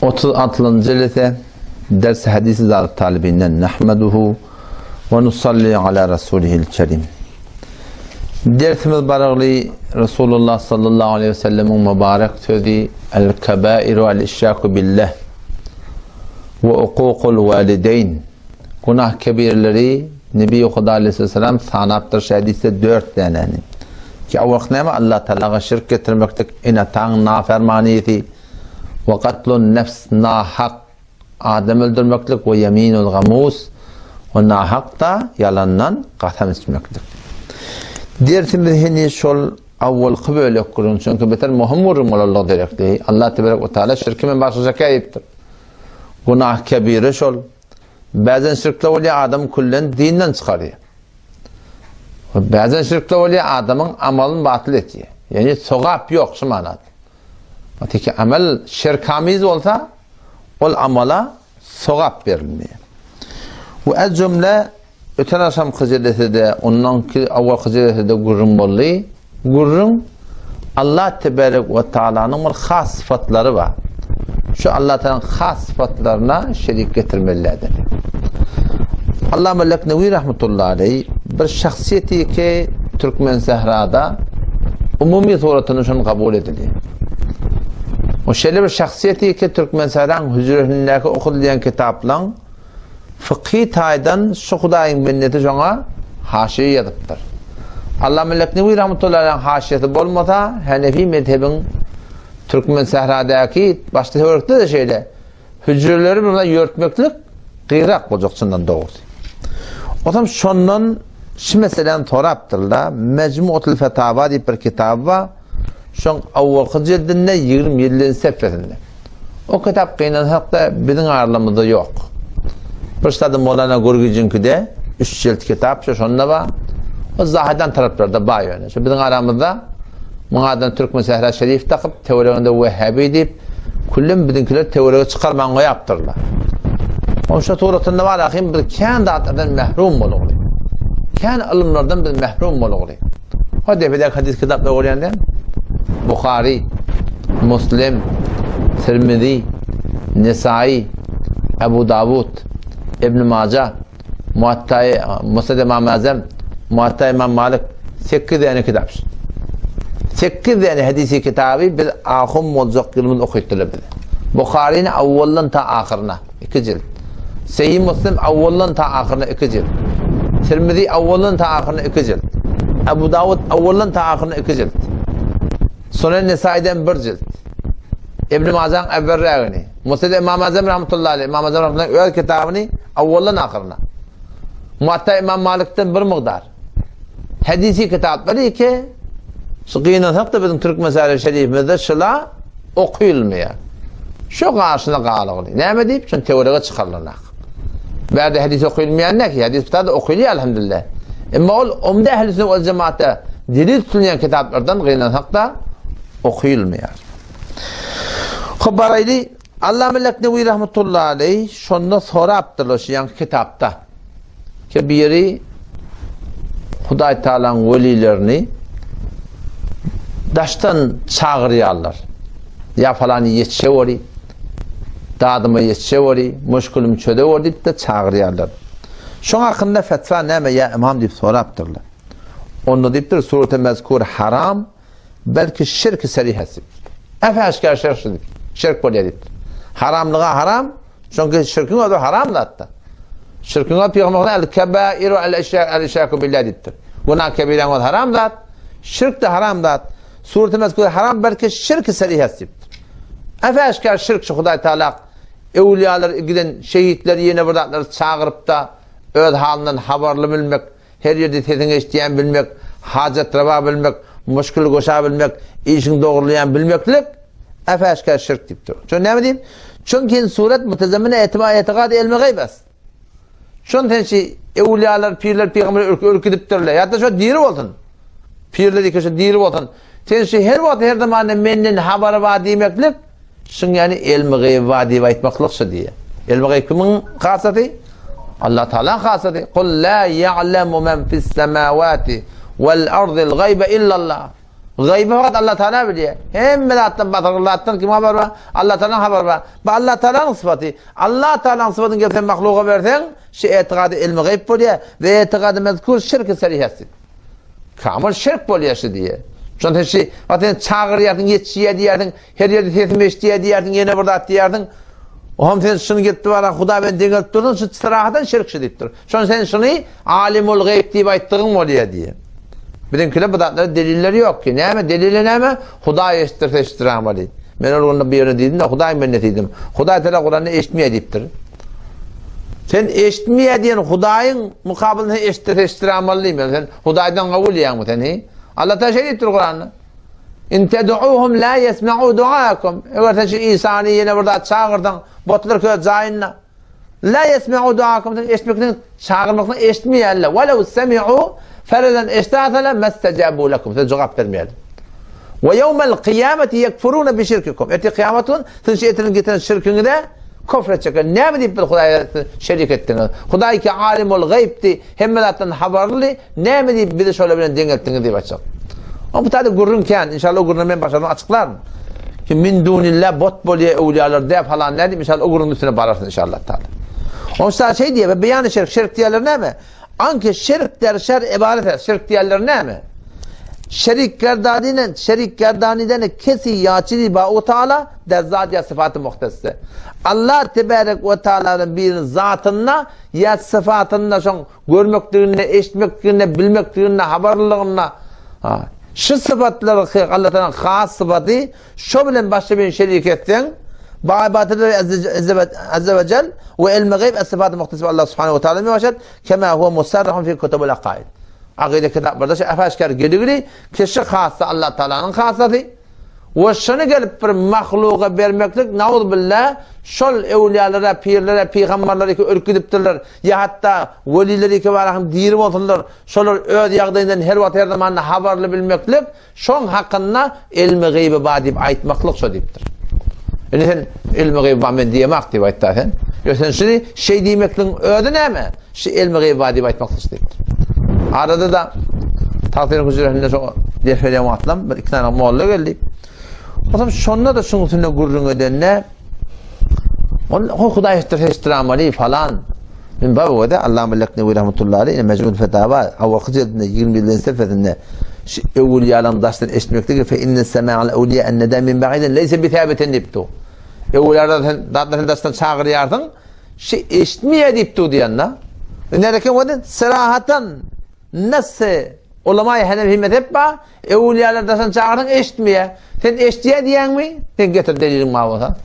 36 jelese ders hadisi zat talibinden nahmaduhu ve nusalli ala rasulihil kerim. Dersimiz baragly Resulullah sallallahu aleyhi ve sellemin mübarek sözü El kebairu el işraku billah ve hukukul valideyn Günah kebirleri Nebi Huda aleyhisselam sanapdyr şu hadisde 4 däneni. Ki awak näme Allah Taalaga şirk getirmeklik ene-ataň nafermaniyeti we katlun nefs nahak adam öldürmeklik we yeminul gamus we nahak da ýalandan kasam içmeklik. Dersimiz heniz şol awwalky bölek gürrüň, çünki beter möhüm gürrüň bolanlygy gerekli. Allah tebarek we taala şirki men başgaça käýipdir. Günah kebire şol. Bäzen şirkle bolýar adam küllen dinden çykarýar. Bäzen şirkle bolýar adamyň amalyny batyl etýär. Ýani sogap ýok şu manada. Teki amel şirkamiz bolsa ol amala sogap berilmeýär. Bu ez cümle öten akşamky jelesede, ondanky awalky jelesede gürrüň boldy. Gürrüň Allah tebarek we taalanyň bir has sypatlary bar. Şu Allah Taalanyň has sypatlaryna şerik getirmelidir. Allah Melek Newi rahmetullahi aleyh bir şahsiýeti ki Türkmen sährada umumy suratyny şony kabul edildi. O şeýle bir şahsiýeti ki Türkmen sähraň hüjresindäki okudylýan kitaplaň Fykhy taýdan şu Hudaýyň bendesi şoňa haşiýe ýazypdyr. Allama Leknewi rahmetullahi aleyhiň haşiýesi bolmasa, Hanefi mezhebiň Türkmen sähradäki başda töwerekde-de şeýle hüjreleri bir ýörtmeklik gyrak boljak çyndan dogrusy. Otam şondan şu meseläni sorapdyrlar. Mejmuatul Fetawa diýip bir kitaby bar. Şoň awwalky jildinde 27-nji sefesinde. O kitap gynansak-da biziň aralarymyzda ýok. Bir ştada Molana Gürgijiňkide 3 jilt kitap şu şonda bar. O Zahidan taraplarda bar ýöne. Şu biziň aramyzda muň adyna Türkmen Sähra Şerif dakyp, töwereginde Wehhabi diýip, küllem biziňkiler töwerege çykarman goýapdyrlar. Oň şu suratynda bar ahym biz kän zatlardan mehrum bolugly. Kän ylymlardan biz mehrum bolugly. O depedäki hadys kitaplar bolýan däl. Buhary, Muslim, Tirmizi, Nesai, Ebu Dawud, Ibn Maja, Muatta, Musnad Imam Azam, Muatta Imam Malik 8 däne kitap. 8 däne hadisi kitaby biz ahum boljak ýylymyz okytdylar bize. Buharyny awwaldan ta ahyryna. Iki jilt. Sahih Muslim awwaldan ta ahyryna iki jilt. Tirmizi awwaldan ta ahyryna iki jilt. Ebu Dawud awwaldan ta ahyryna iki jilt. Sunan Nesai'den bir jilt. İbn Majaň evvelrägini. Musned Imam Azam rahmetullahi aleyh, İmam Azam rahmetullahi öz kitabyny awwaldan ahyryna. Muatta İmam Malikden bir mukdar. Hadisi kitaplary ki, şu gynansak da biziň Türkmen Sary Şerifimizde şula okuyulmaýar. Şu garşyna galygly. Näme diýip, şun töwerege çykarylanak. Bärde hadis okuyulmaýan ne ki? Hadis kitabda okuyulýar elhamdülillah. Emma ol umda ehli sünnet wal cemaatda delil tutulýan kitaplardan gynansak da okuyulmaýar. Hop baraýly Allah Melek Newi rahmetullahi aleyh şonda sorapdyrlar şu ýaňky kitapda. Ki biri Hudaý Taalaň welilerini daşdan çagyrýarlar. Ýa falany ýetişeweri, dadyma ýetişeweri, muşkulym çözeweri diýip de çagyrýarlar. Şoň hakynda fetwa näme ýa imam diýip sorapdyrlar. Onda diýipdir, surete mezkur haram, belki şirki serihesi. Äp-äşgär şirk diýip, şirk bolýar diýipdir. Haramlyga haram, çünki şirkiň özi haram zatda. Şirkiň özi Pygamberimiz el kebairu el işraku billah diýipdir. Günah kebiräň özi haram zat, şirk de haram zat. Sureti mezkur haram, belki şirki serihesi diýipdir. Äp-äşgär şirk şu Hudaý Taala öwliýalar giden şehitleri ýene bir zatlary çagyryp-da öz halyndan habarly bilmek, Her ýerde sesiňi eşidýän bilmek, hajat rawa bilmek, muşkul goşa bilmek, işiň dogrulaýan bilmeklik äp-äşgär şirk diýipdir. Şo näme diýip? Çünki surat mutazamine etiba etigat elmi gaýb as. Şon sen şi ewliýalar, pirler, pygamberler ürk ürküdipdirler. Ýa-da şo diri bolsun. Pirler ýeke şo diri bolsun. Sen şi her wagt her zamanda menden habary bar diýmeklik Şuň ýaly elmi gaýyp bar diýip aýtmaklyk şu diýýär. Elmi gaýyp kimiň hasasy? Allah Taala hasasy. Kul la ya'lemu men fis semawati wal ardil gaýba illallah. Gaýby fakat Allah Taala bilýär. Hemme zatdan basyrgyly zatdan kim habar bar? Allah Taalanyň habary bar. Bu Allah Taalanyň sypaty. Allah Taalanyň sypatyny gelip sen mahluga berseň, şu etikady ilmi gaýyp bolýar we etikady mezkur şirki sarih diýip. Kamyl şirk bolýar şu diýýär. Şonda sen şu wagt sen çagyrýarsyň, ýetişýär diýýärsiň, her ýerde sesimi eşidýär diýýärsiň, ýene bir zat diýýärsiň. Ohm sen şuny gelip bara Huda bilen deňelip dursuň, şu syrahadan şirk şu diýipdir. Şonda sen şuny alimul gaýyp diýip aýtdygyň bolýar diýýär. Biziňkiler bu zatlara delilleri ýok ki. Näme delili näme? Hudaý eşitdirse eşitdiramaly. Men ol günde bir ýerde diýdim-de, Hudaý men diýdim. Hudaý tala Kuranda eşitmeýär diýipdir. Sen eşitmeýär diýen Hudaýyň mukabylynda sen eşitdirse eşitdiramaly diýme. Sen Hudaýdan gowul diýýäňmi sen? He? Allah ta şeý diýipdir Kuranda. In ted'uhum la yesma'u du'akum. Eger sen şu İsany ýene bir zat çagyrsaň, botlar köz jaýynda. La yesma'u du'akum sen eşitmekden çagyrmakdan eşitmeýärler. Welew semi'u fereden eşitseler mestejabu lekum. Size jogap bermeýärler. Ve yevmel kıyameti yekfuruna bi şirkikum. Erte kıyamet gün siz şu etirin getiren şirkiňize kufr etjekler. Näme diýip bir Hudaýa şerik etdiňiz? Hudaý ki alimul gaýypdy, hemme zatdan habarly, näme diýip bizi şolar bilen deňeltdiňiz diýip aýtjak. O bu taýda gürrüň kän. Inşallah o gürrüňi men başardan açyklaryn. Ki min dunillah bot bolýa öwliýalar dä falan nädip inşallah o gürrüňiň üstüne bararsyň inşallah taala. Onsa şey diýe beýan şirk şirk diýerler näme? Anki şirk der şer ibaret şirk diýerler näme? Şerik gerdadinen şerik gerdaniden kesi ýaçyny ba o taala der zat ýa syfaty muhtesse. Allah tebarek we taalanyň bir zatynda ýa syfatynda şoň Görmekliginde, eşitmekliginde, bilmekliginde, habarlylygynda. Şu sypatlary Allah Taalanyň has sypaty, şo bilen başga birini şerik etseň, Baýbatydyr Azze we Cel we ilmi gayb es-sıfatı muhtasib Allah Subhanahu we Taala mewaşat kema huwa musarrahun fi kutubul akaid. Akyda kitaplarda şu apaşkar geligili kişi hassa Allah Taalanyň hassasy. We şuny gelip bir mahluga bermeklik nauzbillah şol öwlüýalara, pirlere, pygambarlara ki ölüp gidipdirler ýa hatda welileri ki bar hem diri bolsunlar, şolar öz ýagdaýyndan her wagt her zamanda habarly bilmeklik şoň hakynda ilmi gyýby bar diýip aýtmaklyk şo diýipdir. Indi sen ilmi gyýby bar men diýemak diýip aýtda sen. Ýa sen şuny şeý diýmekligiň özi näme? Şu ilmi gyýby bar diýip aýtmaklyk diýipdir. Arada-da tagsyryň hüjresinde şo ders berýän wagtlam bir iki sany molla geldi. Onsoň şonda-da şuň üstünde gürrüň edende ol Hudaý eşitdirse eşitdiramaly falan. Men baba da Allah Melek Nebi rahmetullahi aleyh Mecmul Fetava awalky jildinde 21-nji sefesinde şu öwülýalaryň daşdan eşitmekligi fe inne sema'al awliya en neda min ba'idin leysa bi sabitin diýipdi. Öwülýalar sen zatlar sen daşdan çagyrýarsyň. Şu eşitmeýär diýip dur diýende. Nereken wada sirahatan nasy ulama Hanefi mezhep ba, öwülýalar daşdan çagyrsaň eşitmeýär. Sen eşitýär diýýäňmi? Sen getir deliliň bar bolsa.